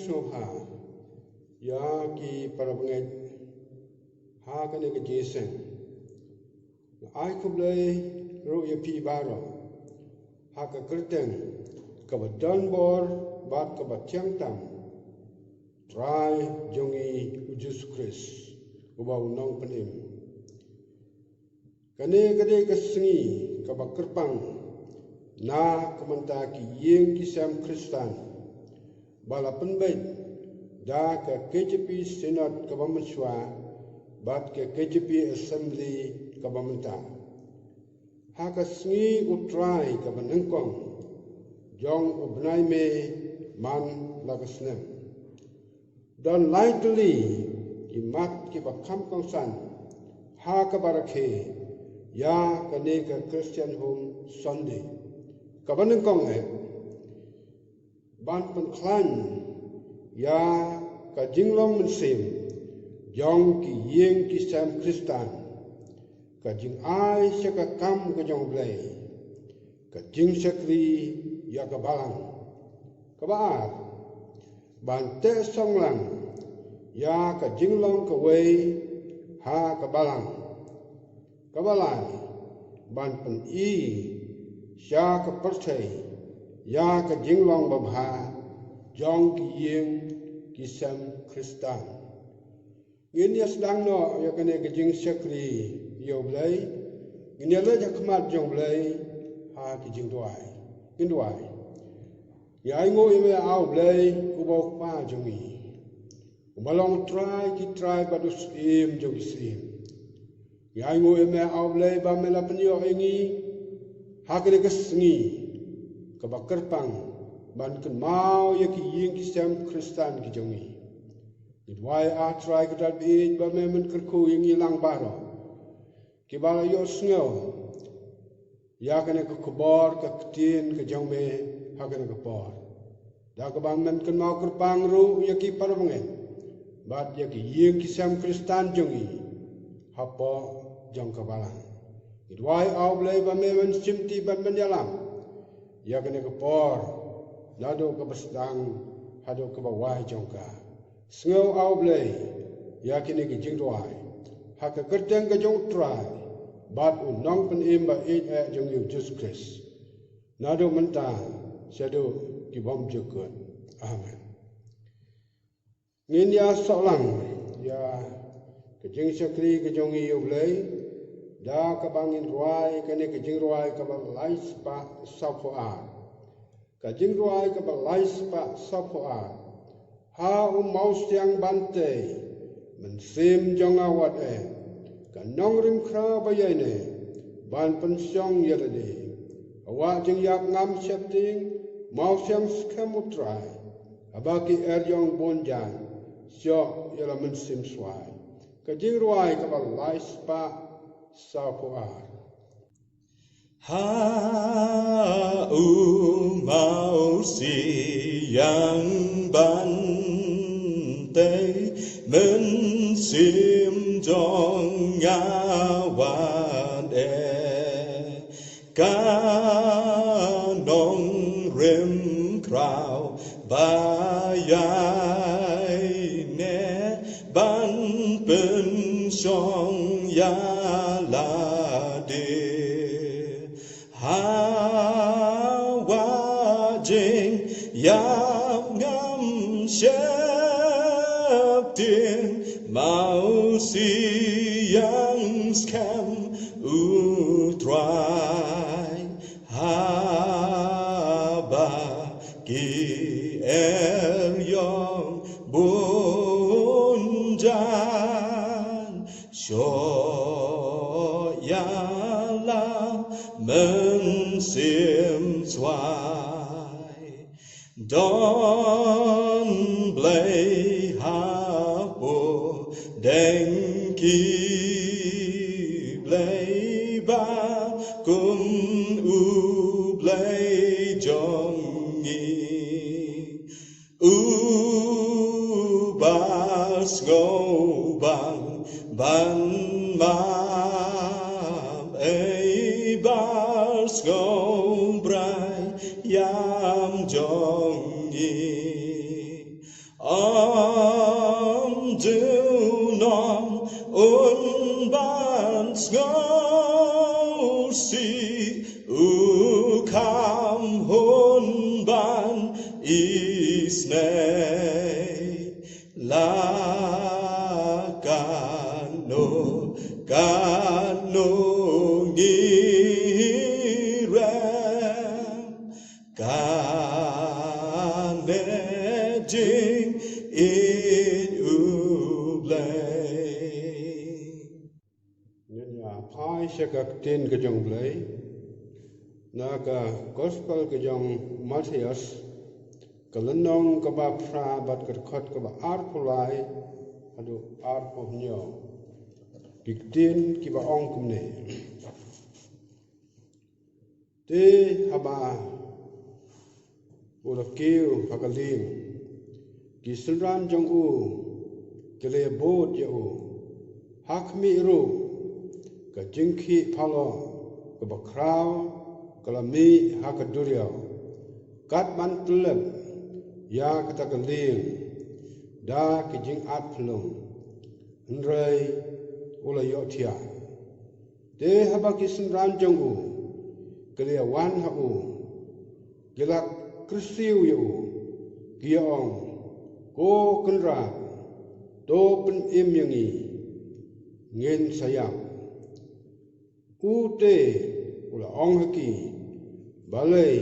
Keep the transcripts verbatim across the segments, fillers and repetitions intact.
Sngewbha ïa ki parabangeit ha kane ka jingïaseng. Nga ai khublei ruh ïa phi baroh ha ka kyrteng kaba don bor bad kaba thiang tam Trai jong ngi u Jisu Khrist, uba u Nongpynim. Kane ka dei ka sngi kaba kyrpang na ka bynta ki ïing ki sem Khristan ba la pynbeit da ka K J P Synod kaba mynshuwa bad ka K J P Assembly kaba mynta. Ha ka sngi U Trai kaba nyngkong jong u bnai May man la ka snem, don lai tylli ki mat kiba kham kongsan ha kaba rakhe ïa kane ka Christian Home Sunday. Kaba nyngkong eh, ban pynkhlaiñ ïa ka jinglong mynsiem jong ki ïing ki sem Khristan, ka jingai sha ka kam ka jong U Blei, ka jingshakri ïa ka balang. Kaba ar, ban teh song lang ïa ka jinglong kawei ha ka balang. Kaba lai, ban pyni sha ka pyrthei ïa ka jinglong babha jong ki ïing ki sem Khristan. Ngin ïa sdang noh ïa kane ka jingshakri ïa U Blei, ngin ïa leit ha khmat jong U Blei ha ki jingduwai. Ngin duwai. Ngi ainguh ïa me, A U Blei, uba u Kpa jong ngi, uba long u Trai ki trai bad u Syiem jong ki syiem. Ngi ainguh ïa me, A U Blei, ba me la pynïoh ïa ngi ha kane ka sngi kaba kyrpang ban kynmaw ïa ki ïing ki sem Khristan ki jong ngi. Ngi duwai, A Trai Kynrad baieit, ba me men kyrkhu ïa ngi lang baroh kiba la ïohsngew ïa kane ka khubor ka ktien ka jong me ha kane ka por. Da kaba men kynmaw kyrpang ruh ïa ki parabangeit bad ïa ki ïing ki sem Khristan jong ngi hapoh jong ka balang. Ngi duwai, A U Blei, ba me men shimti bad men ïalam ïa kane ka por, naduh kaba sdang haduh kaba wai jong ka. Sngew, A U Blei, ïa kine ki jingduwai ha ka kyrteng ka jong U Trai bad U Nongpynim ba ïeit eh jong ngi U Jisu Khrist, naduh mynta shaduh ki bymjukut. Amen. Ngin ïa soh lang ïa ka jingshakri ka jong ngi ïa U Blei da kaba ngin rwai kane ka jingrwai kaba lai spah sawphew ar. Ka jingrwai kaba lai spah sawphew ar. Ha u mawsiang ban tei, mynsiem jong nga wat eh, ka nongrim khraw ba ïaineh ban pynshong ïa lade. Ha wah jingïap ngam sheptieng, mawsiang skhem U Trai, haba ki eriong bun jan shoh ïa la mynsiem swai. Ka jingrwai kaba lai spah sawphew ar. Ha u mawsiang ban tei, mynsiem jong nga wat eh, ka nongrim khraw ba ïaineh ban pynshong ïa lade. Ha wah jingïap ngam sheptieng, mawsiang skhem U Trai, haba ki eriong bun jan shoh ïa la mynsiem swai. Don Blei hapoh deng ki blei, ba kum U Blei jong ngi, uba sngewbang ban map, ei, ba sngewbrai ïam jong ngi. Mosi u kham hun ban isnei la kano kano ngi rem kane jingïeit U Blei. Ngin ïa phai sha ka ktien ka jong U Blei na ka gospel ka jong Mathaios, ka lynnong kaba phra bad ka dkhot kaba arphew lai haduh arphew hynñiew. Ki ktien kiba ong kumne. Te haba u la kiew ha ka lieng, ki synran jong u ki la ïabud ïa u. Ha khmih ruh, ka jingkhih phalok kaba khraw ka la mih ha ka duriaw, kat ban tyllep ïa kata ka lieng da ki jingat phyllung. Hynrei u la ïohthiah. Te haba ki synran jong u ki la ïawan ha u, ki la kyrsiew ïa u, ki ïa ong, Ko Kynrad, to pynim ïa ngi, ngin sa ïap. U te u la ong ha ki, Balei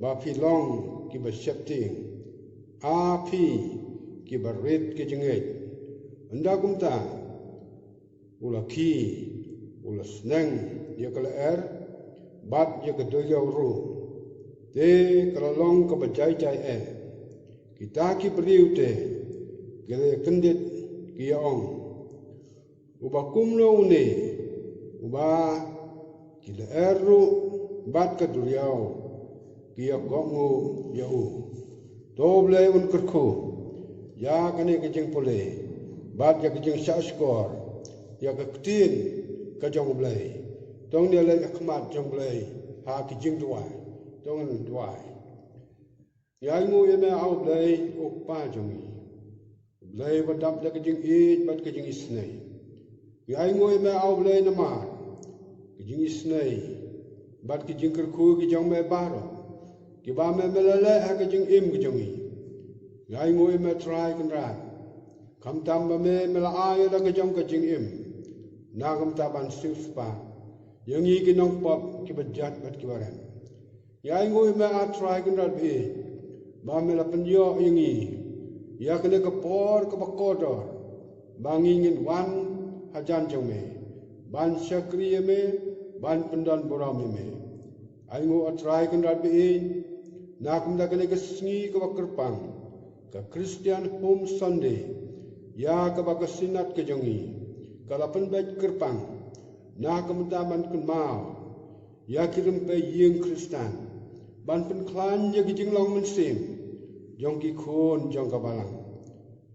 ba phi long kiba sheptieng, a phi kiba rit ki jingngeit? Ynda kumta, u la khie, u la sneng ïa ka lyer bad ïa ka duriaw ruh, te ka la long kaba jai jai eh. Kita ki briew te ki la ïakyndit, ki ïa ong, Uba kumno une, uba ki lyer ruh bad ka duriaw ki ïa kohnguh ïa u? To U Blei un kyrkhu ïa kane ka jingpule bad ïa ka jingshahshkor ïa ka ktien ka jong U Blei. To ngin ïa leit ha khmat jong U Blei ha ka jingduwai. To ngin duwai. Ngi ainguh ïa me, A U Blei, U Kpa jong ngi, U Blei uba dap da ka jingïeit bad ka jingisnei. Ngi ainguh ïa me, A U Blei, namar ka jingisnei bad ka jingkyrkhu ka jong me baroh, kiba me, me la leh ha ka jingim ka jong ngi. Ngi ainguh ïa me, Trai Kynrad, khamtam ba me, me la ai ïa la ka jong ka jingim, na ka bynta ban siew spah ïa ngi ki nongpop kiba jot bad kiba rem. Ngi ainguh ïa me, A Trai Kynrad ba ïeit, ba me la pynïoh ïa ngi ïa kane ka por kaba kordor, ba ngi ngin wan hajan jong me ban shakri ïa me, ban pyndon burom ïa me. Ainguh, A Trai Kynrad ba ïeit, na ka bynta kane ka sngi kaba kyrpang, ka Christian Home Sunday, ïa kaba ka Synod ka jong ngi ka la pynbeit kyrpang na ka bynta ban kynmaw ïa ki rympei ïing Khristan, ban pynkhlaiñ ïa ki jinglong mynsiem jong ki khun jong ka balang.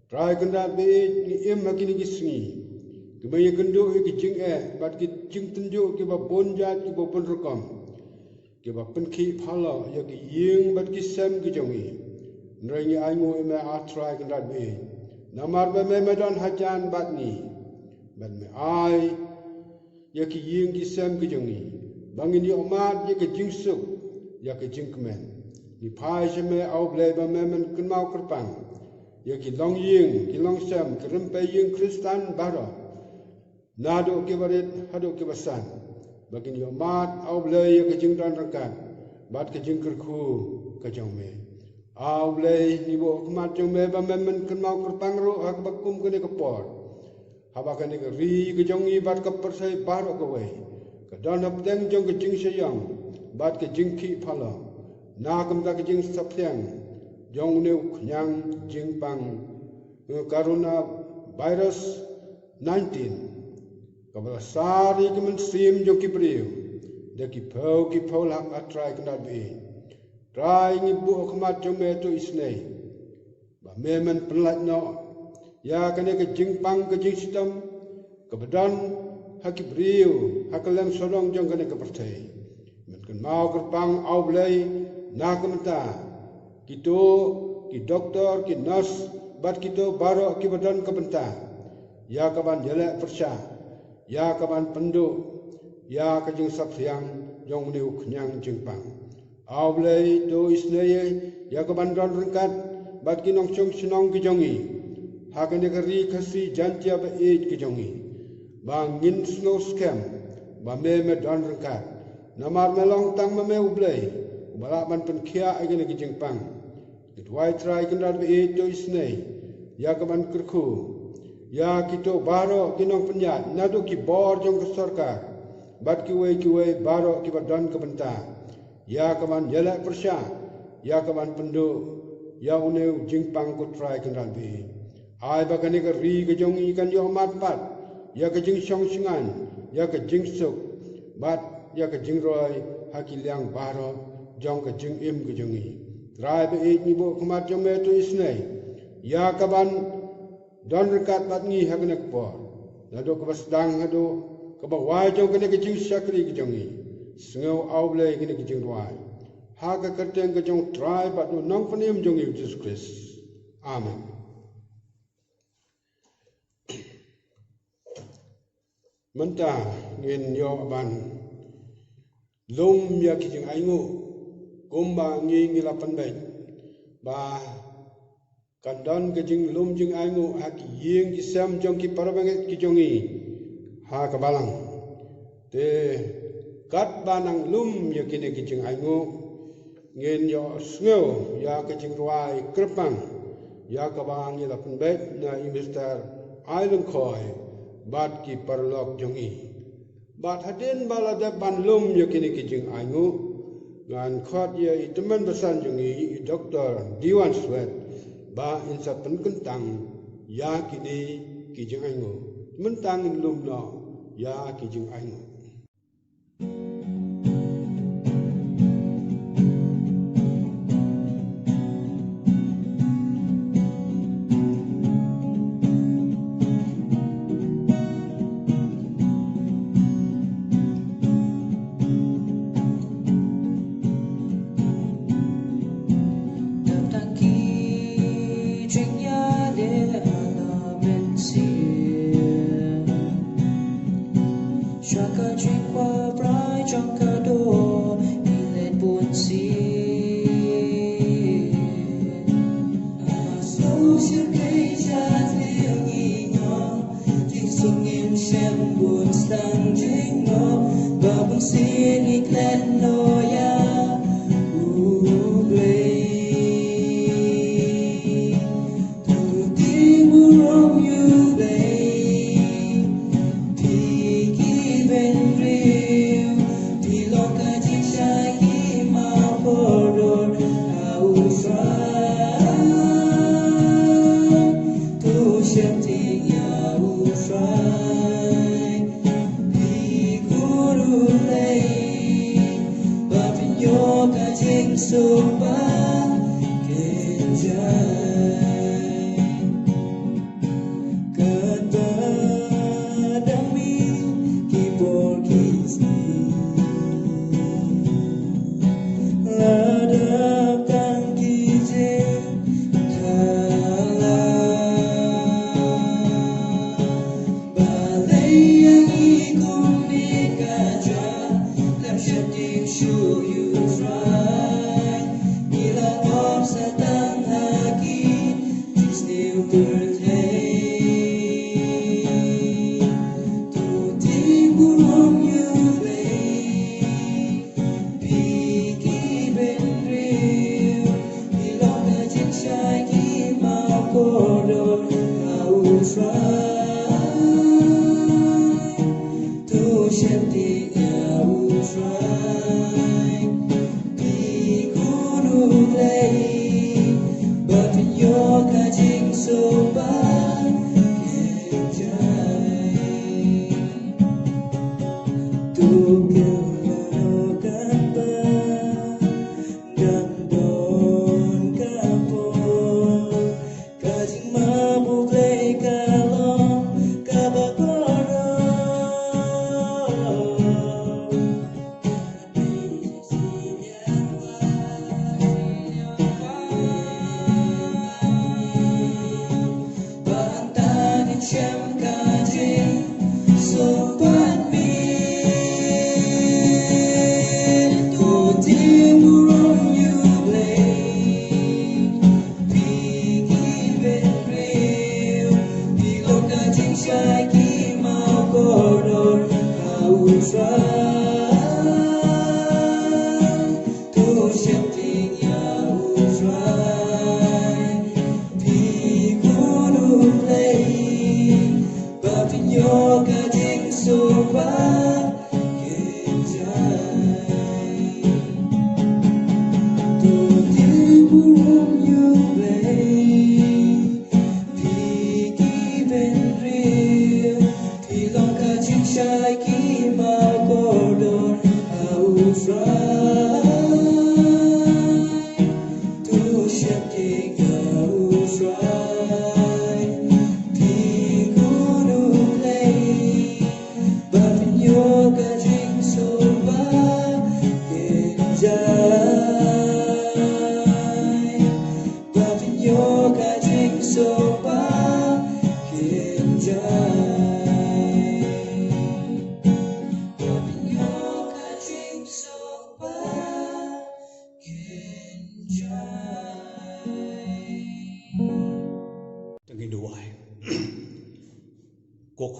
Trai Kynrad ba ïeit, ngi im ha kine ki sngi kiba ïakynduh ïa ki jingeh bad ki jingtynjuh kiba bun jait kiba bun rukom, kiba pynkhih phalok ïa ki ïing bad ki sem ki jong ngi. Hynrei ngi ainguh ïa me, A Trai Kynrad ba ïeit, namar ba me, me don hajan bad ngi, bad me ai ïa ki ïing ki sem ki jong ngi ba ngin ïohmad ïa ka jingsuk, ïa ka jingkmen. Ngi phai sha me, A U Blei, ba me, men kynmaw kyrpang ïa ki longïing ki longsem, ki rympei ïing Khristan baroh, naduh kiba rit haduh kiba san, ba kin ïohmad, A U Blei, ïa ka jingdon ryngkat bad ka jingkyrkhu ka jong me. A U Blei, ngi buh ha khmat jong me ba me, men kynmaw kyrpang ruh ha kaba kum kane ka por, haba kane ka ri ka jong ngi bad ka pyrthei baroh kawei ka don hapdeng jong ka jingshah ïong bad ka jingkhih phalok, na ka bynta ka jingsaphriang jong une u khñiang jingpang, eh, coronavirus nineteen, kaba la sar ïa ki mynsiem jong ki briew da ki phew ki phew lak, A Trai Kynrad ba ïeit. Trai, ngi buh ha khmat jong me tu isnei ba me, men pynlait noh ïa kane ka jingpang ka jingshitom kaba don ha ki briew ha kylleng sawdong jong kane ka pyrthei. Men kynmaw kyrpang, A U Blei, na ka bynta kito ki doktor, ki nurse bad kito baroh kiba don ka bynta ïa kaban ïaleh pyrshah, ïa kaban pynduh ïa ka jingsap siang jong une u khñiang jingpang. A U Blei, to isynei ïa ka ban don ryngkat bad ki nongshong shnong ki jong ngi ha kane ka ri Khasi Jaiñtia ba ïeit ka jong ngi, ba ngin sngew skhem ba me me don ryngkat. Namar me long tang ma me U Blei uba lah ban pynkhiah ïa kane ka jingpang. Ngi duwai Trai Kynrad ba ïeit, to isynei ïa ka ban kyrkhu ïa kito baroh ki nongpynïaid, naduh ki bor jong ka sorkar bad kiwei kiwei baroh kiba don ka bynta ïa ka ban ïaleh pyrshah ïa ka ban pynduh ïa une u jingpang, ko Trai Kynrad ba ïeit. Ai ba kane ka ri ka jong ngi kan ïoh mad pat ïa ka jingshong shngaiñ, ïa ka jingsuk bad ïa ka jingroi ha ki liang baroh jong ka jingim ka jong ngi. Trai ba ïeit, ngi buh khmat jong me, to isynei ïa ka ban don ryngkat bad ngi ha kane ka por, naduh kaba sdang haduh kaba wai jong kane ka jingshakri ka jong ngi. Sngew, A U Blei, kane ka jingduwai ha ka kyrteng ka jong U Trai bad U Nongpynim jong ngi U Jisu Khrist. Amen. Mynta ngin ïoh ban lum ïa ki jingainguh kumba ngi ngi la pynbeit ba kan don ka jinglum jingainguh ha ki ïing ki sem jong ki parabangeit ki jong ngi ha ka balang. Te katba nang lum ïa kine ki jingainguh, ngin ïohsngew ïa ka jingrwai kyrpang ïa kaba ngi la pynbeit na i Mister Ailungkhoi bad ki paralok jong i. Bad hadien ba la dep ban lum ïa kine ki jingainguh, ngan khot ïa i tymmen basan jong i, i Doktor Diwan Swet, ba in sa pynkyntang ïa kine ki jingainguh. Mynta ngin lum noh ïa ki jingainguh. Dap tang ki jingïaleh ha la mynsiem. Sha ka jingkwah brai jong ka doh, i leit bun sien. A sngewsih kei sha tliang i ngong, jingsuk ngim shem bun sdang jingngop, ba bun sien i klet noh ïa U Blei. To dieng burom ïa U Blei, phi ki bynriew, phi long ka jingshai ki mawpordor ha U Trai. To sheptieng ïa U Trai, phi ko U Blei, ba phin ïoh ka jingsuk ba kynjai. Katba dang mih ki por ki sngi, la dap tang ki jingkhlaiñ. Balei ïa ngi kumne ka jia, lem sheptieng shuh ïa U Trai. Ngi la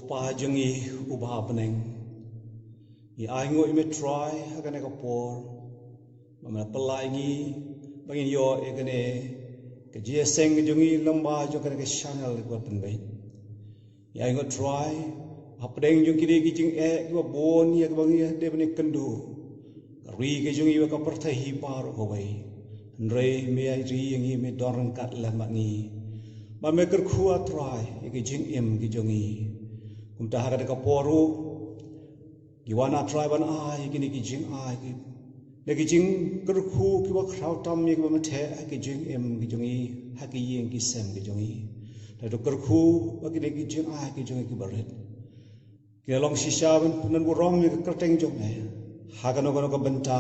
Kpa jong ngi uba ha bneng, ngi ai nguh ïa me Trai ha kane ka por ba me la pynlait ïa ngi ba ngin ïoh ïa kane ka jingïaseng jong ngi lyngba jong kane ka channel kaba pynbeit. Ngi ai nguh Trai hapdeng jong kine ki jingeh kiba bun ïa kiba ngi dei ban ïakynduh. Ka ri ka jong ngi bad ka pyrthei hi baroh kawei. Hynrei me ïa ri ïa ngi, me don ryngkat lem bad ngi. Bad me kyrkhu ah Trai ïa ki jingim ki jong ngi. Kumta ha kane ka por ruh ngi wan ah Trai ban ai kine ki jingai ki, ne ki jingkyrkhu kiba khraw tam ïa kiba me theh ha ki jingim ki jong ngi, ha ki ïing ki sem ki jong ngi. Te to kyrkhu ba kine ki jingai ki jong ngi kiba rit kin long shisha ban pynburom ïa ka kyrteng jong me ha kano kano ka bynta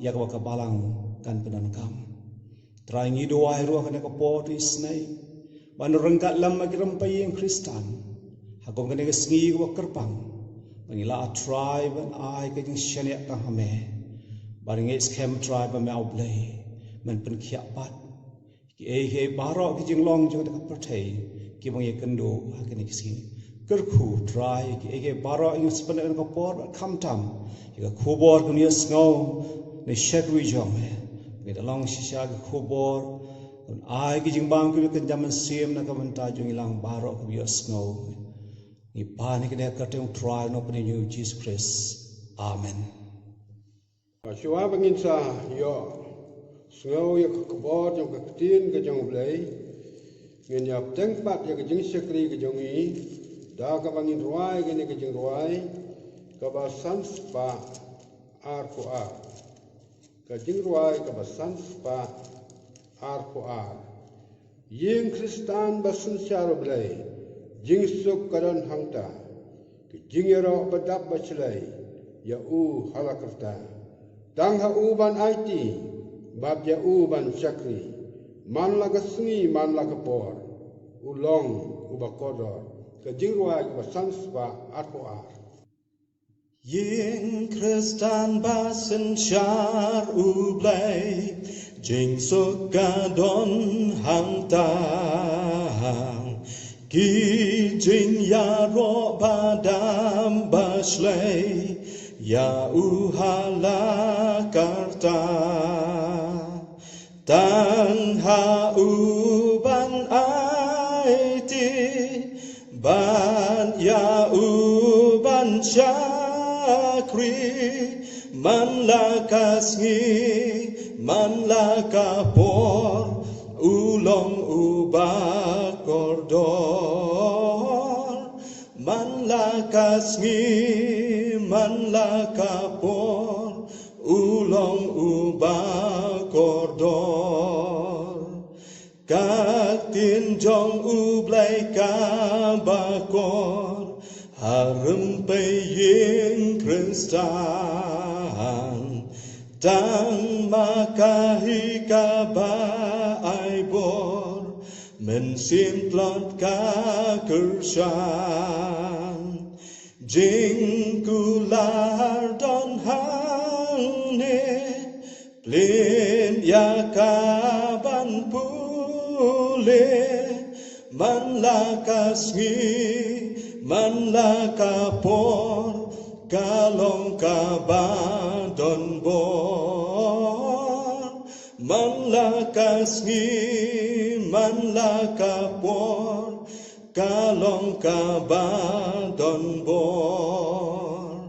ïa kaba ka balang kan pyndonkam. Trai ngi duwai ruh ha kane ka por isynei ban ryngkat lem bad ki rympei ïing Khristan ha kum kane ka sngi kaba kyrpang, ba ngi lah Trai ban ai ka jingshaniah tang ha me, ba ngeit skhem Trai ba me U Blei men pynkhiah pat kiei kiei baroh ki jinglong jong ka pyrthei kiba ngi ïakynduh ha kane ka sngi. Kyrkhu Trai kiei kiei baroh ngi sa pynleit ha kane ka por, bad khamtam ïa ka khubor kaba ngi ïohsngew na shakri jong me. Ngi da long shisha ka khubor ban ai ki jingbam kiba kynja mynsiem na ka bynta jong ngi lang baroh kiba ïohsngew. Ngi pan ïa kane ha ka kyrteng U Trai u Nongpynim jong ngi U Jisu Khrist. Amen. Shuwa ba ngin sa ïohsngew ïa ka khubor jong ka ktien ka jong U Blei, ngin ïa bteng pat ïa ka jingshakri ka jong ngi da kaba ngin rwai kane ka jingrwai kaba san spah arphew ar. Ka jingrwai kaba san spah arphew ar. Ïing Khristan ba synshar U Blei, jingsuk ka don hangta, ka jingïaroh ba dap ba shlei ïa u ha la karta. Tang ha u ban aiti bad ïa u ban shakri, man la ka sngi man la ka por, u long uba kordor. Ka jingrwai kaba san spah arphew ar. Ïing Khristan ba synshar U Blei, jingsuk ka don hangta, ki jingïaroh ba dap ba shlei ïa u ha la karta. Tang ha u ban aiti bad ïa u ban shakri, man la ka sngi man la ka por, u long uba kordor. Man la ka sngi man la ka por, u long uba kordor. Ka ktien jong U Blei kaba kor ha rympei ïing Khristan, tang ma ka hi kaba ai bor, mynsiem tlot ka kyrshan. Jingkular don hangne, plie ïa ka ban pule. Man la ka sngi man la ka por, ka long kaba don bor. Man la ka sngi man la ka por, ka long kaba don bor.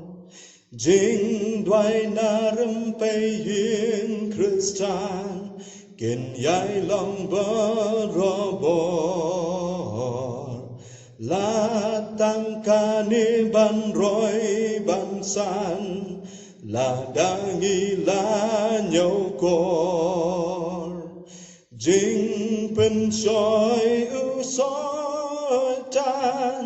Jingduwai na rympei ïing Khristan kin ïai long barabor. La tang kane ban roi ban san, lada ngi la ñiewkor. Jingpynshoi u Soitan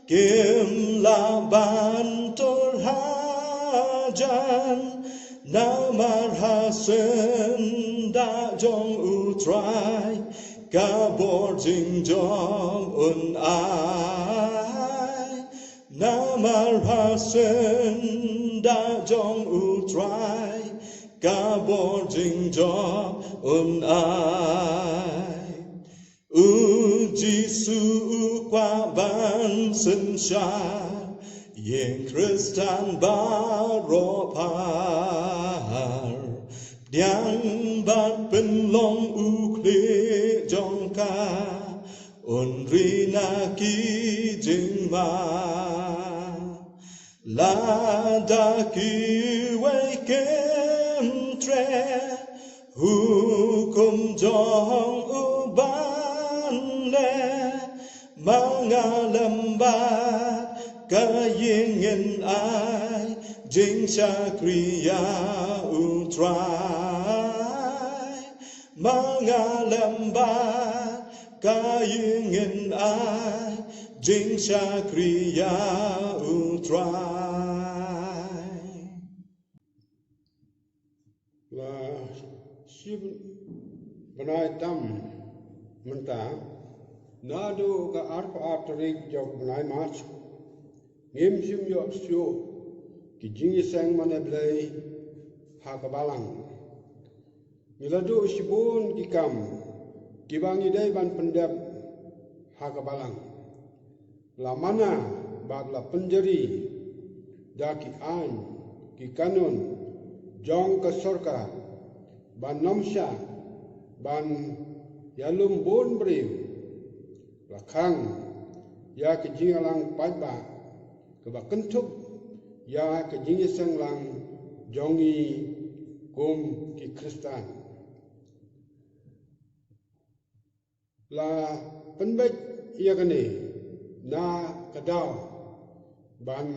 kim lah ban tur hajan, namar ha syndah jong U Trai ka bor jingjop un ai. Namar ha syndah jong U Trai ka bor jingjop un ai. U Jisu u kwah ban synshar ïing Khristan baroh phar, pdiang bad pynlong u khlieh jong ka, un ri na ki jingma. Lada kiwei kim treh hukum jong u ban leh, ma nga lem bad ka ïing ngin ai jingshakri ïa u Trai. Ma nga lem bad ka ïing ngin ai jingshakri ïa u Trai. La shi bnai tam mynta, naduh ka arphew ar tarik jong bnai March, ngim shym ïoh shuh ki jingïaseng mane Blei ha ka balang. Ngi la duh shibun ki kam kiba ngi dei ban pyndep ha ka balang. La mana bad la pynjari da ki aiñ, ki kanun jong ka sorkar ban nym shah ban ïalum bun briew. La khang ïa ka jingïalang paidbah kaba kynthup ïa ka jingïaseng lang jong ngi kum ki Khristan. La pynbeit ïa kane na ka daw ban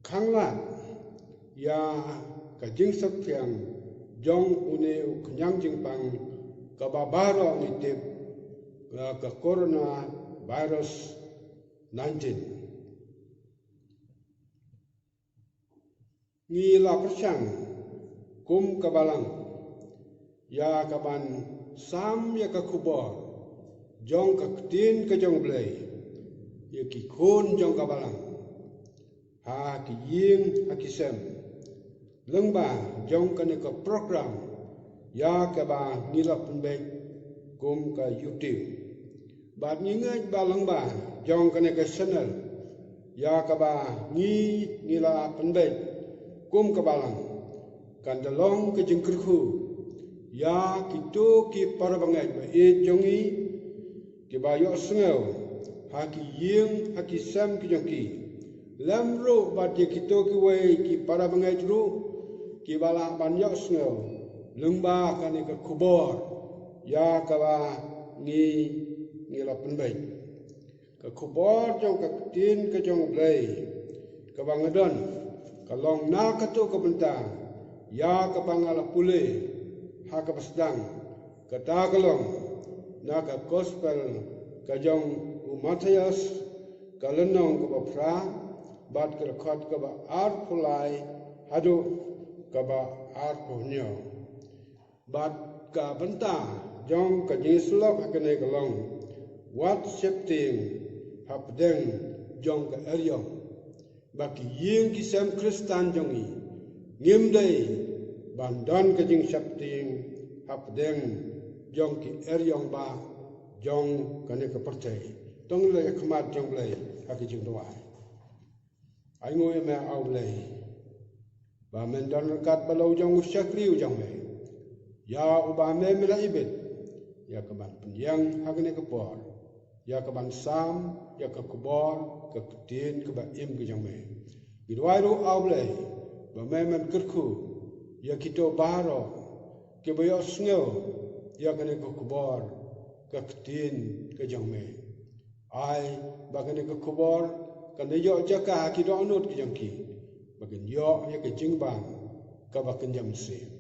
khanglad ïa ka jingsaphriang jong une u khñiang jingpang kaba baroh ngi tip, eh, ka coronavirus nineteen. Ngi la pyrshang kum ka balang ïa ka ban sam ïa ka khubor jong ka ktien ka jong Blei ïa ki khun jong ka balang ha ki ïing ha ki sem. Lyngba jong kane ka program ïa kaba ngi la pynbeit kum ka YouTube. Bad ngi ngeit ba lyngba jong kane ka channel ïa kaba ngi, ngi la pynbeit kum ka balang, kan da long ka jingkyrkhu ïa kito ki para bangeit ba ïeit jong ngi kiba ïohsngew ha ki ïing ha ki sem ki jong ki. Lem ruh bad ïa kito kiwei ki para bangeit ruh kiba lah ban ïohsngew lyngba kane ka khubor ïa kaba ngi, ngi la pynbeit. Ka khubor jong ka ktien ka jong Blei kaba nga don ka long na kato ka bynta ïa kaba nga la pule ha kaba sdang. Kata ka long na ka gospel ka jong u Mathaios, ka lynnong kaba phra bad ka dkhot kaba arphew lai haduh kaba arphew hynñiew. Bad ka bynta jong ka jingïasyllok ha kane ka long, wat sheptieng hapdeng jong ka eriong. Ba ki ïing ki sem Khristan jong ngi ngim dei ban don ka jingsheptieng hapdeng jong ki eriong ba jong kane ka pyrthei. To ngin ïa khmat jong Blei ha ka jingduwai. Ai nguh ïa me, A U Blei, ba men don ryngkat bad u jong u shakri u jong me, ïa uba me, me la ibit ïa ka ban pynïeng ha kane ka por, ïa ka ban sam ïa ka khubor ka ktien kaba im ka jong me. Ngi duwai ruh, A U Blei, ba me, men kyrkhu ïa kito baroh kiba ïohsngew ïa kane ka khubor ka ktien ka jong me. Ai ba kane ka khubor kan da ïoh jaka ha ki dohnud ki jong ki, ba kin ïoh ïa ka jingbam kaba kynja mynsiem.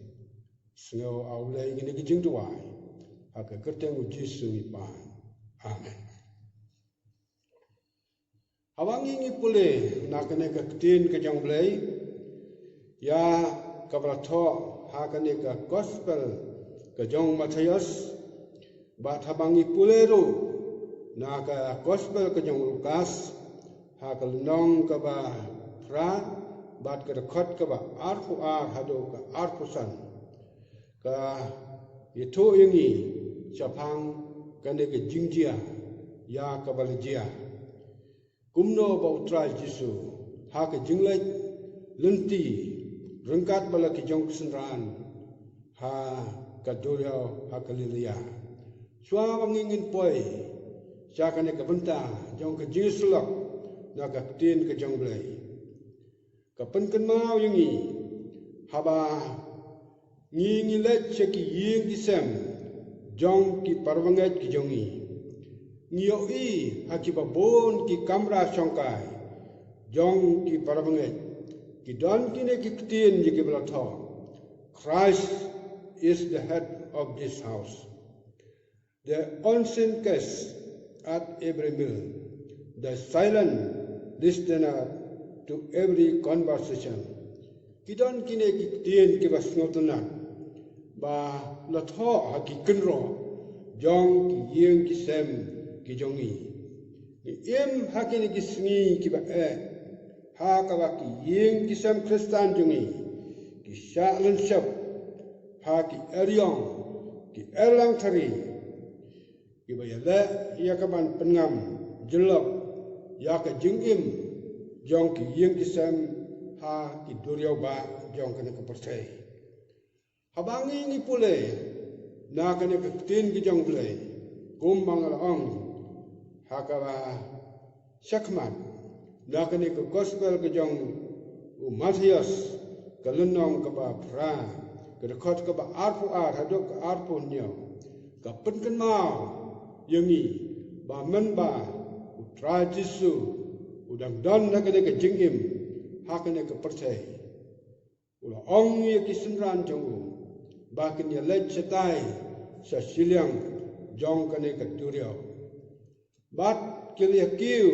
Sngew, A U Blei, kane ka jingduwai ha ka kyrteng u Jisu ngi pan. Amen. Haba ngi, ngi pule na kane ka ktien ka jong Blei ïa kaba la thoh ha kane ka gospel ka jong Mathaios, bad haba ngi pule ruh na ka gospel ka jong Lukas, ha ka lynnong kaba phra bad ka dkhot kaba arphew ar haduh ka arphew san, ka ïathuh ïa ngi shaphang kane ka jingjia ïa kaba la jia. Kumno ba U Trai Jisu ha ka jingleit lynti ryngkat bad la ki jong ka synran ha ka duriaw ha Galilaïa. Shuwa ba ngin ngin poi sha kane ka bynta jong ka jingïasyllok na ka ktien ka jong U Blei. Ka pynkynmaw ïa ngi, haba ngi ngi leit sha ki ïing ki sem jong ki parabangeit ki jong ngi, ngi ïohi ha kiba bun ki kamra shongkai jong ki parabangeit ki don kine ki ktien ïa kiba la thoh: "Christ is the head of this house." The unseen guest at every meal, the silent listener to every conversation. Ki don kine ki ktien kiba sngewtynnat ba la thoh ha ki kynroh jong ki ïing ki sem ki jong ngi. Ngi im ha kine ki sngi kiba eh ha kaba ki ïing ki sem Khristan jong ngi ki shah lynshop ha ki eriong, ki erlang thari, kiba ïaleh ïa ka ban pynngam jyllop ïa ka jingim jong ki ïing ki sem ha ki duriaw bah jong kane ka pyrthei. Haba ngi ngi pule na kane ka ktien ka jong U Blei, kumba nga la ong ha kaba shakhmat, na kane ka gospel ka jong u Mathaios, ka lynnong kaba phra, ka dkhot kaba arphew ar haduh ka arphew hynñiew, ka pynkynmaw ïa ngi ba mynba U Trai Jisu u dang don ha kane ka jingim ha kane ka pyrthei, u la ong ïa ki synran jong u ba kin ïaleit shatai sha shiliang jong kane ka duriaw. Bad ki la ïakiew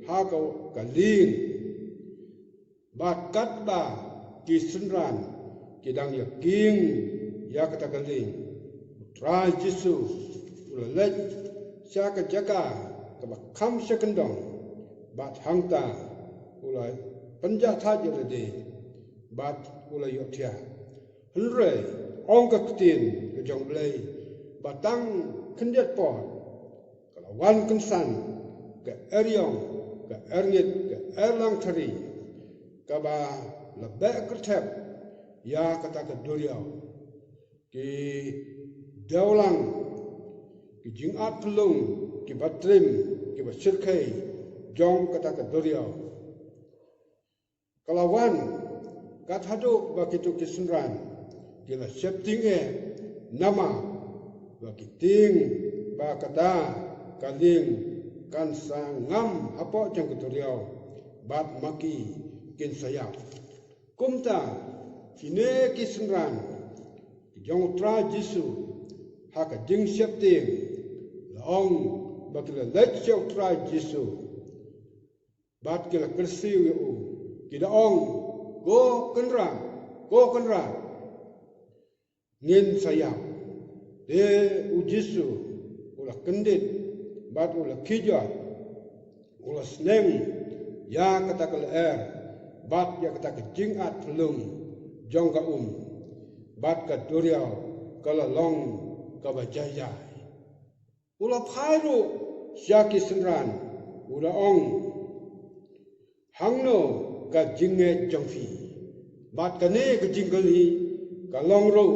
ha ka, ka lieng. Bad katba ki synran ki dang ïakieng ïa kata ka lieng, U Trai Jisu u la leit sha ka jaka kaba kham sha kyndong, bad hangta u la pynjahthait ïa lade, bad u la ïohthiah. Hynrei ong ka ktien ka jong U Blei ba tang khyndiat por ka la wan kynsan ka eriong, ka erngit, ka erlang thari, kaba la beh kyrthep ïa kata ka duriaw. Ki dewlang, ki jingat phyllung, kiba trim, kiba shyrkhei jong kata ka duriaw, ka la wan, kat haduh ba kito ki synran ki la sheptieng eh, namar ba ki tieng ba kata ka lieng kan sa ngam hapoh jong ka duriaw, bad ma ki kin sa ïap. Kumta kine ki synran ki jong U Trai Jisu, ha ka jingsheptieng, la ong ba ki la leit sha U Trai Jisu, bad ki la kyrsiew ïa u, ki da ong, "Ko Kynrad, ko Kynrad, ngin sa ïap." Te U Jisu u la kyndit, bad u la khie jot, u la sneng ïa kata ka lyer bad ïa kata ka jingat phyllung jong ka um, bad ka duriaw ka la long kaba jai jai. U la phai ruh sha ki synran, u la ong, "Hangno ka jingngeit jong phi?" Bad kane ka jingkylli ka long ruh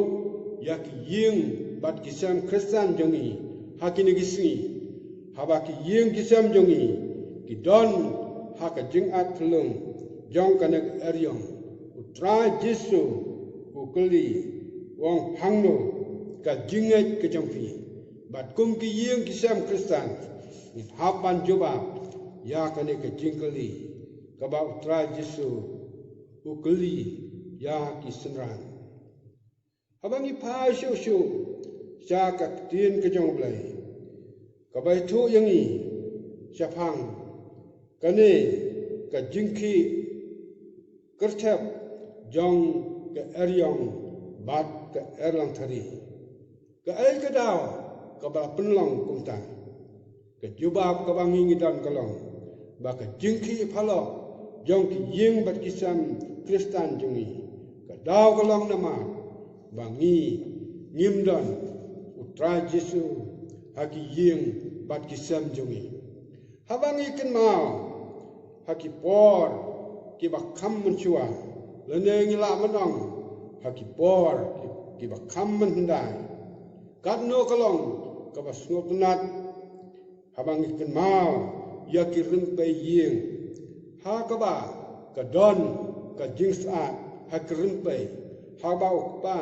ïa ki ïing bad ki sem Khristan jong ngi ha kine ki sngi. Haba ki ïing ki sem jong ngi ki don ha ka jingat phyllung jong kane ka eriong, U Trai Jisu u kylli, u ong, "Hangno ka jingngeit ka jong phi?" Bad kum ki ïing ki sem Khristan, ngin hap ban jubab ïa kane ka jingkylli kaba U Trai Jisu u kylli ïa ki synran. Haba ngi phai shuh shuh sha ka ktien ka jong U Blei, kaba ïathuh ïa ngi shaphang kane ka jingkhih kyrthep jong ka eriong bad ka erlang thari. Kaei ka daw kaba la pynlong kumta? Ka jubab kaba ngi ngi don ka long ba ka jingkhih phalok jong ki ïing bad ki sem Khristan jong ngi, ka daw ka long namar ba ngi ngim don U Trai Jisu ha ki ïing bad ki sem jong ngi. Haba ngi kynmaw ha ki por kiba kham mynshuwa, lane ngi lah ban ong ha ki por ki, kiba kham mynhyndai, katno ka long kaba sngewtynnat haba ngi kynmaw ïa ki rympei ïing, ha kaba ka don ka jingsat ha ki rympei, haba u kpa,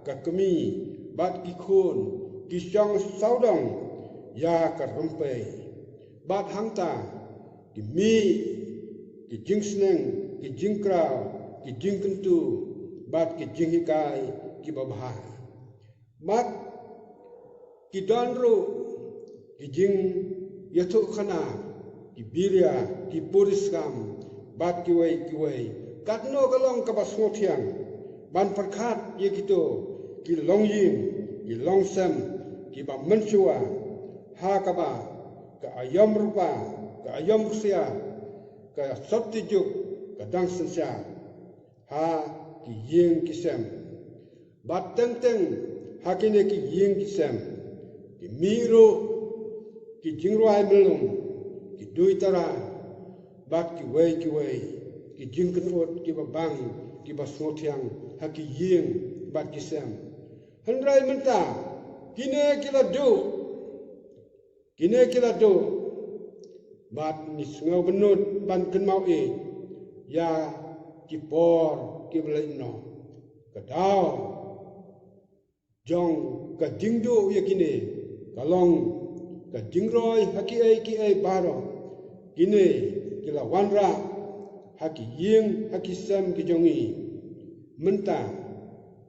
ka kmie bad ki khun ki shong sawdong ïa ka rympei. Bad hangta ki mih ki jingsneng, ki jingkraw, ki jingkyntu bad ki jinghikai kiba bha. Bad ki don ruh ki jingïathuhkhana, ki biria, ki puriskam bad kiwei kiwei. Katno ka long kaba sngewthiang ban pyrkhat ïa kito ki longïing, ki longsem kiba mynshuwa, ha kaba ka aïom rupa, ka aïom rusia, ka sotti juk, ka dang synshar ha ki ïing ki sem. Bad teng teng ha kine ki ïing ki sem ki mih ruh ki jingrwai myllung, ki duitara bad kiwei kiwei ki jingkynnoh kiba bang, kiba sngewthiang ha ki ïing bad ki sem. Hynrei mynta kine ki la duh, kine ki la duh, bad ngi sngew bynnud ban kynmaw ïa ki por kiba leit noh. Ka daw jong ka jingduh ïa kine ka long ka jingroi ha kiei kiei baroh. Kine ki la wanrah ha ki ïing ha ki sem ki jong ngi. Mynta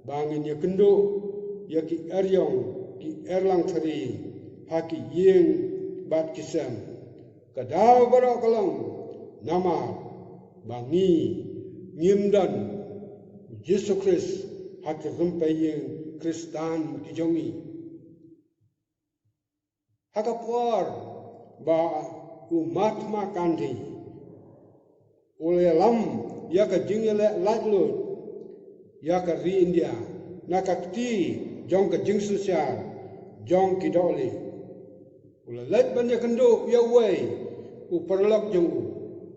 ba ngin ïakynduh ïa ki eriong, ki erlang thari ha ki ïing bad ki sem. Ka daw baroh ka long namar ba ngi ngim don u Jisu Khrist ha ki rympei ïing Khristan ki jong ngi. Ha ka por ba u Mahatma Gandhi u la ïalam ïa ka jingïaleh laitluid ïa ka ri India na ka kti jong ka jingsynshar jong ki dohlieh, u la leit ban ïakynduh ïa uwei u paralok jong u,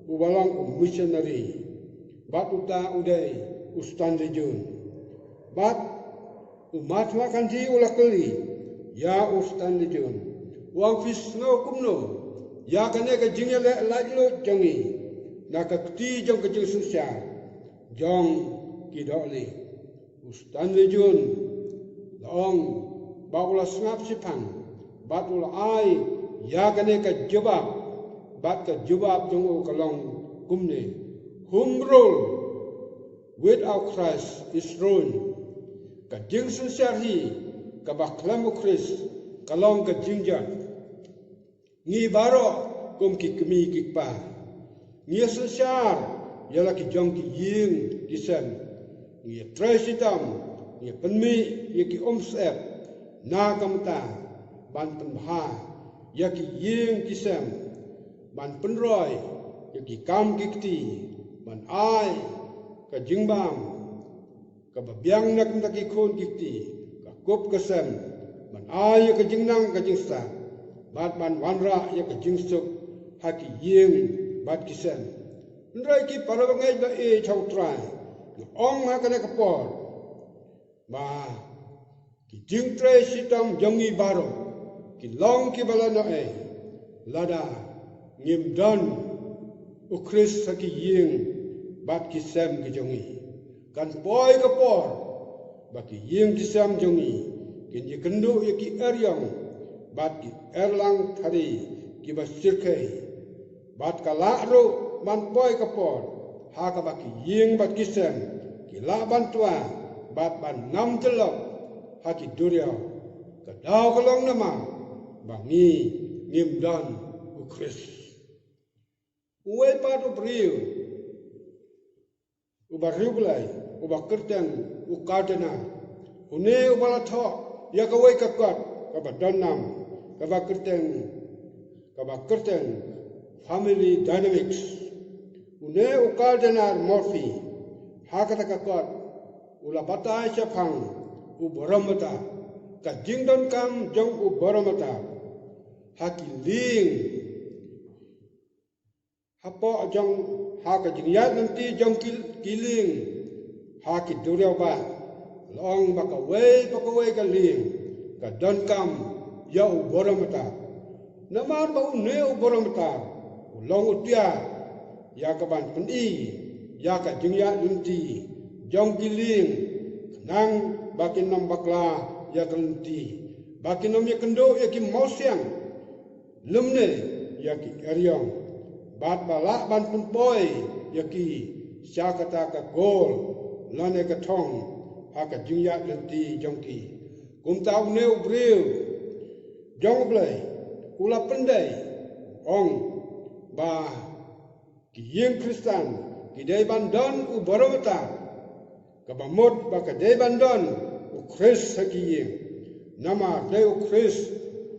uba long u missionary, bad uta u dei u Stanley Jones. Bad u Mahatma Gandhi u la kylli ïa u Stanley Jones, u ong, phi sngew kumno ïa kane ka jingïaleh laitluid jong ngi na ka kti jong ka jingsynshar jong ki dohlieh? U Stanley Jones la ong ba u la sngap shiphang bad u la ai ïa kane ka jubab, bad ka jubab jong u ka long kumne: Home rule without Christ is ruin. Ka jingsynshar hi kaba khlem u Khrist ka long ka jingjot. Ngi baroh kum ki kmie ki kpa ngi ïasynshar ïa la ki jong ki ïing ki sem. Ngi ïatrei shitom, ngi ïapynmih ïa ki umsyep na ka bynta ban pynbha ïa ki ïing ki sem, ban pynroi ïa ki kam ki kti, ban ai ka jingbam kaba biang na ka bynta ki khun ki kti, ka kup ka sem, ban ai ïa ka jingnang ka jingstad, bad ban wanrah ïa ka jingsuk ha ki ïing bad ki sem. Hynrei ki para bangeit ba ïeit ha U Trai, nga ong ha kane ka por ba ki jingtrei shitom jong ngi baroh ki long kiba la noh ei lada ngim don u Khrist ha ki ïing bad ki sem ki jong ngi. Kan poi ka por ba ki ïing ki sem jong ngi kin ïakynduh ïa ki eriong bad ki erlang thari kiba syrkhei. Bad ka lah ruh ban poi ka por ha kaba ki ïing bad ki sem ki lah ban twa bad ban ngam tylok ha ki duriaw. Ka daw ka long namar ba ngi ngim don u Khrist. Uwei pat u briew uba riewblei, uba kyrteng u Gardner, une uba la thoh ïa kawei ka kot kaba don nam, kaba kyrteng, kaba kyrteng Family Dynamics. Une u Gardner Murphy, ha kata ka kot, u la batai shaphang u barometer, ka jingdonkam jong u barometer. ha ki lieng, hapoh jong, ha ka jingïaid lynti jong ki, ki lieng ha ki duriaw bah. La ong ba kawei pa kawei ka lieng ka donkam ïa u barometer. Namar ba une u barometer u long u tiar ïa ka ban pyni ïa ka jingïaid lynti jong ki lieng, khnang ba kin ym bakla ïa ka lynti, ba kin ym ïakynduh ïa ki mawsiang lymne ïa ki eriong, bad ba lah ban pynpoi ïa ki sha kata ka gol lane ka thong ha ka jingïaid lynti jong ki. Kumta une u briew jong U Blei u la pyndei, ong ba ki ïing Khristan ki dei ban don u barometer, kaba mut ba ka dei ban don u Khrist ha ki ïing. Namar dei u Khrist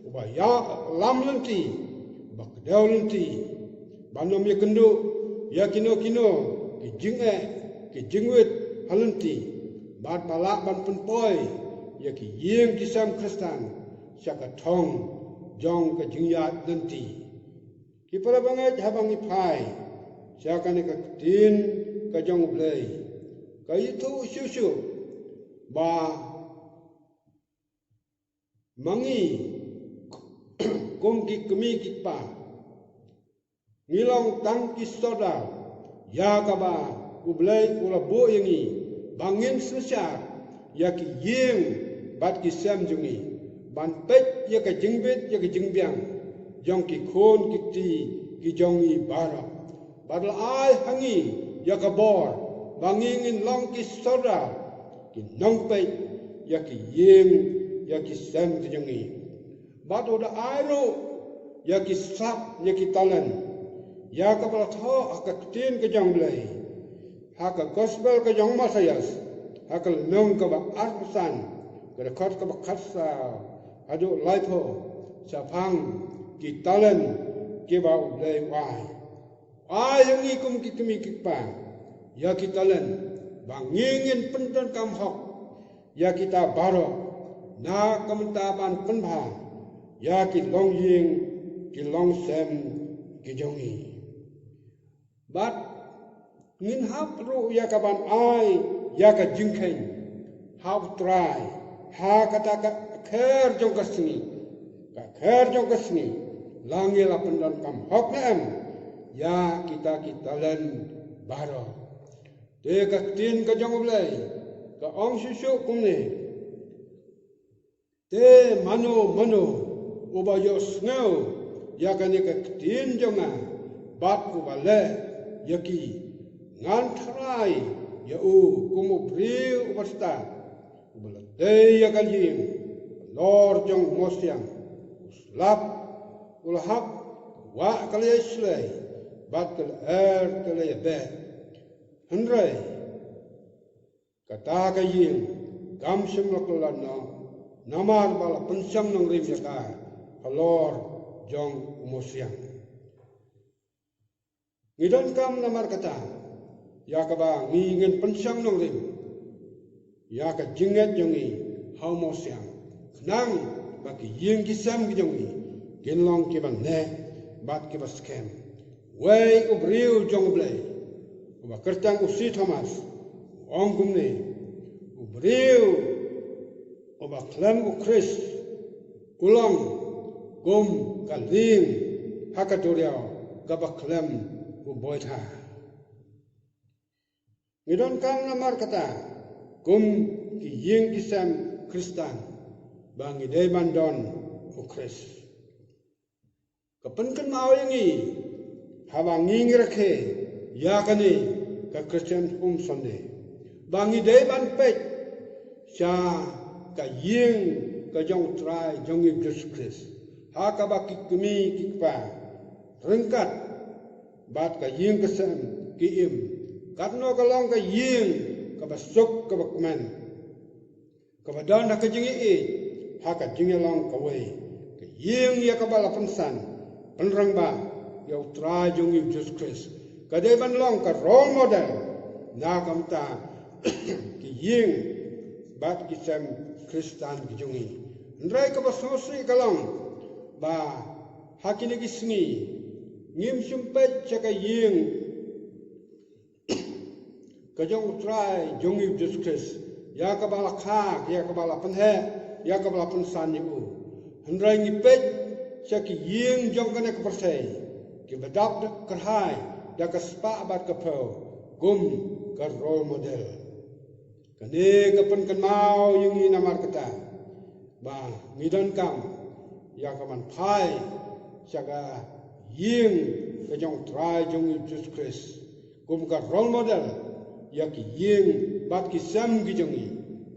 uba ïalam lynti, uba kdew lynti, ban ym ïakynduh ïa kino kino ki jingeh ki jingwit ha lynti, bad ba lah ban pynpoi ïa ki ïing ki sem Khristan sha ka thong jong ka jingïaid lynti. Ki para bangeit, haba ngi phai sha kane ka ktien ka jong U Blei, ka ïathuh shuh shuh ba ma ngi kum ki kmie ki kpa ngi long tang ki sordar ïa kaba U Blei u la buh ïa ngi, ba ngin synshar ïa ki ïing bad ki sem jong ngi, ban peit ïa ka jingbit ïa ka jingbiang jong ki khun ki kti ki jong ngi baroh. Bad la ai ha ngi ïa ka bor ba ngi ngin long ki sordar, ki nongpeit ïa ki ïing ïa ki sem ki jong ngi. Bad u da ai ruh ïa ki sap ïa ki talent, ïa kaba la thoh ha ka ktien ka jong U Blei ha ka gospel ka jong u Mathaios, ha ka lynnong kaba arphew san, ka dkhot kaba khatsaw haduh laiphew, shaphang ki talent kiba U Blei u ai. Ai ha ngi kum ki kmie ki kpa ïa ki talent, ba ngi ngin pyndonkam hok ïa kita baroh, na ka bynta ban pynbha ïa ki longïing ki longsem ki jong ngi. Bad ngin hap ruh ïa ka ban ai ïa ka jingkheiñ ha U Trai ha kata ka kher jong ka sngi, ka kher jong ka sngi, la ngi la pyndonkam hok ne em ïa kita ki talent baroh. Te ka ktien ka jong U Blei ka ong shuh shuh kumne: Te mano mano uba ïohsngew ïa kane ka ktien jong nga bad uba leh ïa ki, ngan tharai ïa u kum u briew uba stad uba la tei ïa ka ïing halor jong u mawsiang. U slap u la hap, ka wah ka la ïai shlei bad ka lyer ka la ïabeh. Hynrei kata ka ïing kam shym la kylla noh, namar ba la pynshong nongrim ïa ka halor jong u mawsiang. Ngi donkam namar kata ïa kaba ngi ngin pynshong nongrim ïa ka jingngeit jong ngi ha u mawsiang, khnang ba ki ïing ki sem ki jong ngi kin long kiba neh bad kiba skhem. Wei u briew jong U Blei uba kyrteng u C. Thomas u ong kumne: U briew uba khlem u Khrist u long kum ka lieng ha ka duriaw kaba khlem u boitha. Ngi donkam namar kata kum ki ïing ki sem Khristan ba ngi dei ban don u Khrist. Ka pynkynmaw ïa ngi haba ngi ngi rakhe ïa kane ka Christian Home Sunday, ba ngi dei ban peit sha ka ïing ka jong U Trai jong ngi Jisu Khrist, ha kaba ki kmie ki kpa ryngkat bad ka ïing ka sem ki im. Katno ka long ka ïing kaba suk kaba kmen, kaba don ha ka jingïeit ha ka jingïalong kawei, ka ïing ïa kaba la pynsan pynrangbah ïa U Trai jong ngi Jisu Khrist. Ka dei ban long ka role model na ka bynta ki ïing bad ki sem Khristan ki jong ngi. Hynrei kaba sngewsih ka long ba Ha kine ki sngi ngim shym peit sha ka ïing ka jong U Trai jong ngi U Jisu Khrist, ïa kaba la khak, ïa kaba la pynheh, ïa kaba la pynsan ïa u. Hynrei ngi peit sha ki ïing jong kane ka pyrthei kiba dap da kyrhai da ka spah bad ka phew kum ka role model. Kane ka pynkynmaw ïa ngi namar kata ba ngi donkam ïa ka ban phai sha ka ïing ka jong U Trai jong ngi U Jisu Khrist kum ka role model ïa ki ïing bad ki sem ki jong ngi,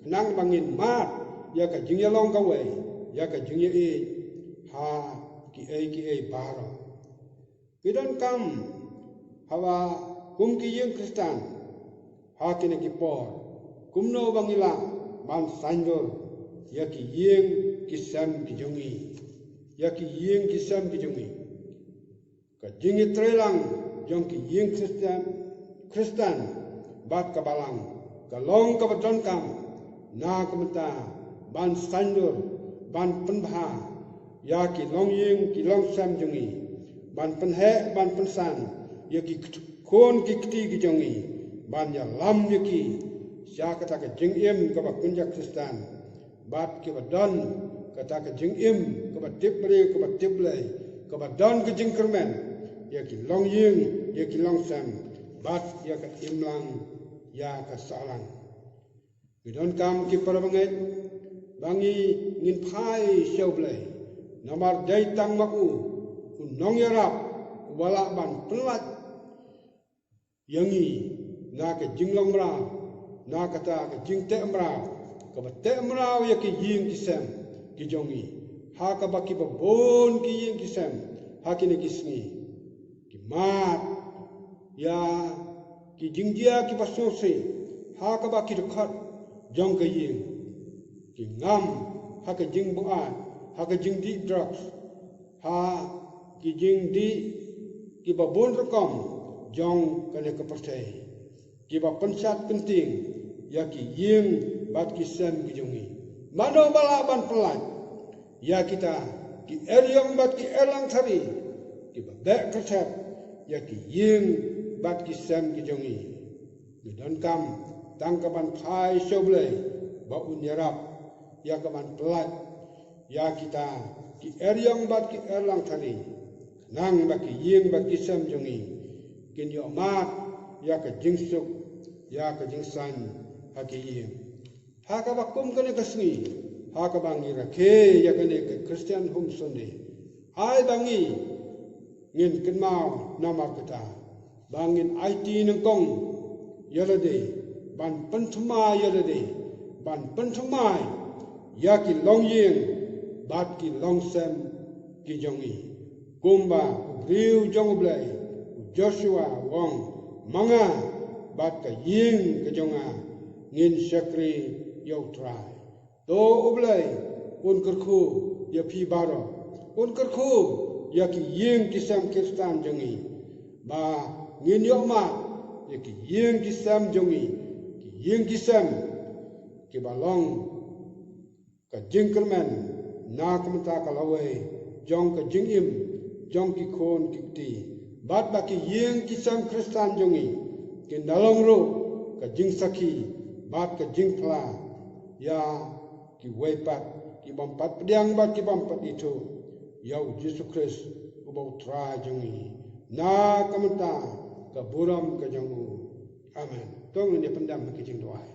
khnang ba ngin mad ïa ka jingïalong kawei, ïa ka jingïaieit ha kiei kiei baroh. Ngi donkam haba kum ki ïing Khristan ha kine ki por, kumno ba ngi lah ban saiñdur ïa ki ïing ki sem ki jong ngi, ïa ki ïing ki sem ki jong ngi. Ka jingïatreilang jong ki ïing Khristan, Khristan bad ka balang ka long kaba donkam na ka bynta ban saiñdur, ban pynbha ïa ki longïing ki longsem jong ngi, ban pynheh ban pynsan ïa ki kt-, khun ki kti ki jong ngi, ban ïalam ïa ki sha kata ka jingim kaba kynja Khristan, bad kiba don kata ka jingim kaba tip briew kaba tip Blei, kaba don ka jingkyrmen ïa ki longïing ïa ki longsem bad ïa ka imlang ïa ka sahlang. Ngi donkam ki para bangeit ba ngi, ngin phai sha U Blei, namar dei tang ma u, u nongïarap, uba lah ban pynlait ïa ngi na ka jinglong mraw, na kata ka jingteh mraw kaba teh mraw ïa ki ïing ki sem ki jong ngi, ha kaba kiba bun ki ïing ki sem ha kine ki sngi ki mad ïa ki jingjia kiba sngewsih, ha kaba ki dkhot jong ka ïing ki ngam ha ka jingbuaid, ha ka jingdih drugs, ha ki jingdih kiba bun rukom jong kane ka pyrthei, kiba pynshad pyntieng ïa ki ïing bad ki sem ki jong ngi. Mano ba lah ban pynlait ïa kita ki eriong bad ki erlang thari kiba beh kyrthep ïa ki ïing bad ki sem ki jong ngi? Ngi donkam tang ka ban phai sha U Blei ba un ïarap ïa ka ban pynlait ïa kita ki eriong bad ki erlang thari, khnang ba ki ïing bad ki sem jong ngi kin ïoh mad ïa ka jingsuk, ïa ka jingsaiñ ha ki ïing. Ha kaba kum kane ka sngi, ha kaba ngi rakhe ïa kane ka Christian Home Sunday, ai ba ngi, ngin kynmaw namar kata ba ngin aiti nyngkong ïa lade, ban pynthymmai ïa lade, ban pynthymmai ïa ki longïing bad ki longsem ki jong ngi. Kumba u briew jong U Blei u Joshua u ong, ma nga bad ka ïing ka jong nga ngin shakri ïa U Trai. To U Blei un kyrkhu ïa phi baroh, un kyrkhu ïa ki ïing ki sem Khristan jong ngi, ba ngin ïoh mad ïa ki ïing ki sem jong ngi, ki ïing ki sem kiba long ka jingkyrmen na ka bynta ka lawei jong ka jingim jong ki khun ki kti, bad ba ki ïing ki sem Khristan jong ngi kin da long ruh ka jingsakhi bad ka jingphla ïa kiwei pat ki bym pat pdiang bad ki bym pat ithuh ïa U Jisu Khrist uba U Trai jong ngi, na ka bynta ka burom ka jong u. Amen. To ngin ïa pyndem ha ka jingduwai.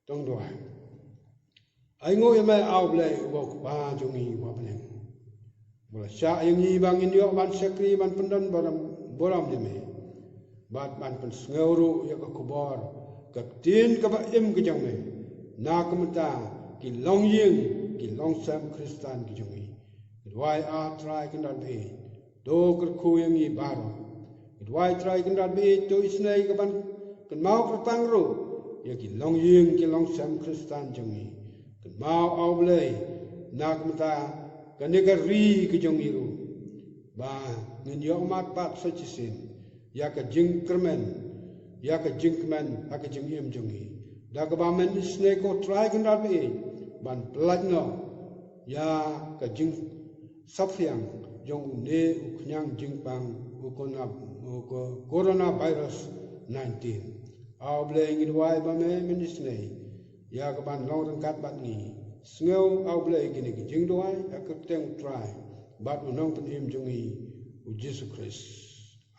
To ngin duwai. Ai nguh ïa me, A U Blei uba U Kpa jong ngi uba ha bneng, uba la shah ïa ngi ba ngin ïoh ban shakri, ban pyndon burom, burom ïa me, bad ban pynsngew ruh ïa ka khubor, ka ktien kaba im ka jong me, na ka bynta ki longïing ki longsem Khristan ki jong ngi. Ngi duwai, A Trai Kynrad baieit, to kyrkhu ïa ngi baroh. Ngi duwai, Trai Kynrad baieit, to isynei ka ban kynmaw kyrpang ruh ïa ki longïing ki longsem Khristan jong ngi. Kynmaw, A U Blei, na ka bynta kane ka ri ka jong ngi ruh, ba ngin ïoh mad pat sa shisien ïa ka jingkyrmen, ïa ka jingkmen ha ka jingim jong ngi, da kaba men isynei, ko Trai Kynrad baieit, ban pyllait noh ïa ka jingsaphriang, jong une u khñiang jingpang u corona, u co-, coronavirus nineteen. A U Blei ngi duwai ba me men isynei ïa ka ban long ryngkat bad ngi. Sngew A U Blei kine ki jingduwai ha ka kyrteng u Trai bad u Nongpynim jong ngi u Jisu Khrist.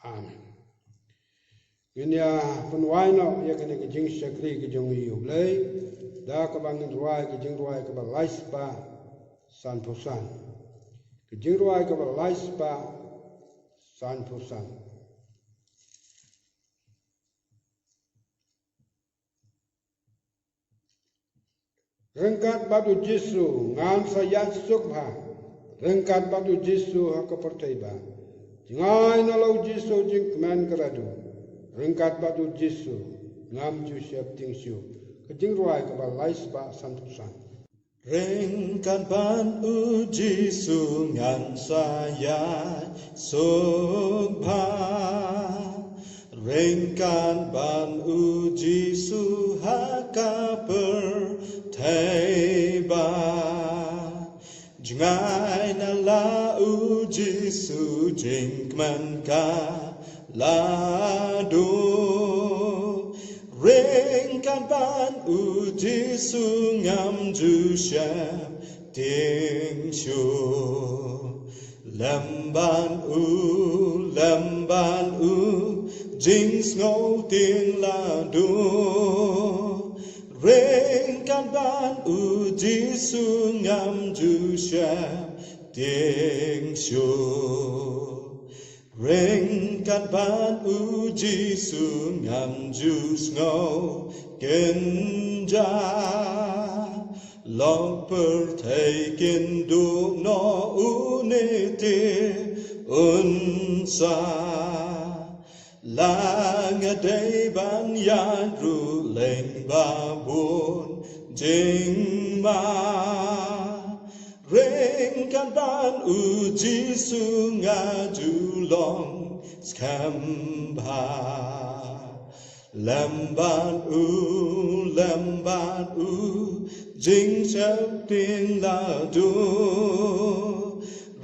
Amen. Ngin ïa pynwai noh ïa kane ka jingshakri ka jong ngi ïa U Blei da kaba ngin rwai ka jingrwai kaba lai spah sanphew san. Ka jingrwai kaba lai spah sanphew san. Ryngkat bad u Jisu ngan sa ïaid suk bha. Ryngkat bad u Jisu ha ka pyrthei ba. Jngai na la u Jisu jingkmen ka la du. Ryngkat bad u Jisu ngam ju sheptieng shuh. Ka jingrwai kaba lai spah sanphew san. Ryngkat bad u Jisu ngan sa ïaid suk bha. Ryngkat bad u Jisu ha ka pyrthei ba. Jngai na la u Jisu jingkmen ka la du. Ryngkat bad u Jisu ngam ju sheptieng shuh. Lem bad u, lem bad u, jingsngewtieng la du. Ryngkat bad u Jisu ngam ju sheptieng shuh. Ryngkat bad u Jisu ngam ju sngew kynja. Lok pyrthei kin duh noh une te un sa. La nga dei ban ïaid ruh leng ba bun jingma. Ryngkat bad u Jisu nga ju long skhem bha. Lem bad u, lem bad u, jingsheptieng la du.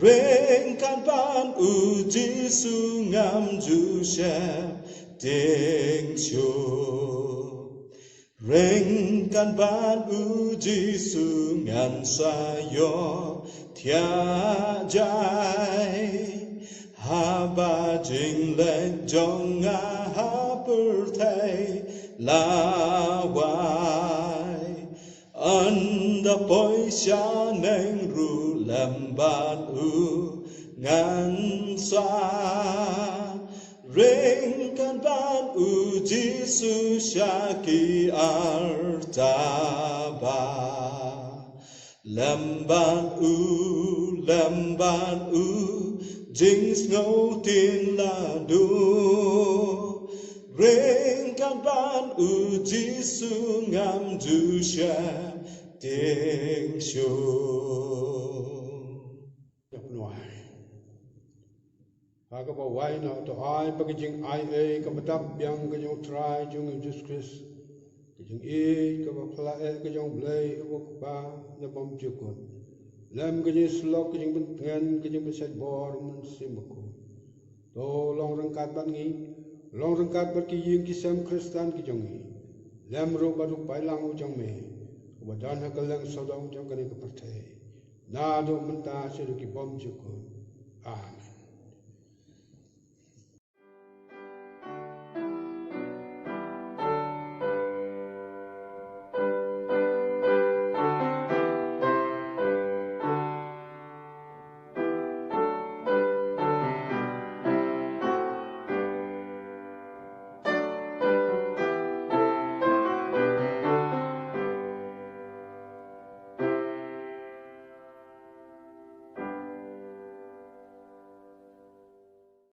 Ryngkat bad u Jisu ngam ju sheptieng shuh. Ryngkat bad u Jisu ngan sa ïoh thiah jai. Haba jingleh jong nga ha pyrthei la wai. Ynda poi sha neng ruh lem bad u ngan sa. Ryngkat bad u Jisu sha ki artaba. Lem bad u, lem bad u, jingsngewtieng la du. Ryngkat bad u Jisu ngam ju sheptieng shuh. Ïa pynwai. Ha kaba wai na to ai ba ka jingaiei kaba dap biang ka jong u Trai jong ngi u Jisu Khrist, ka jingïeit kaba phylla eh ka jong u Blei uba u Kpa ne bym jukut, lem ka jingïasyllok, ka jingpyntngen, ka jingpynshait bor u Mynsiem Bakhuid, to long ryngkat bad ngi, long ryngkat bad ki ïing ki sem Khristan ki jong ngi, lem ruh bad u paidlang u jong me uba don ha kylleng sawdong jong kane ka pyrthei, naduh mynta shaduh ki bym jukut. Amen.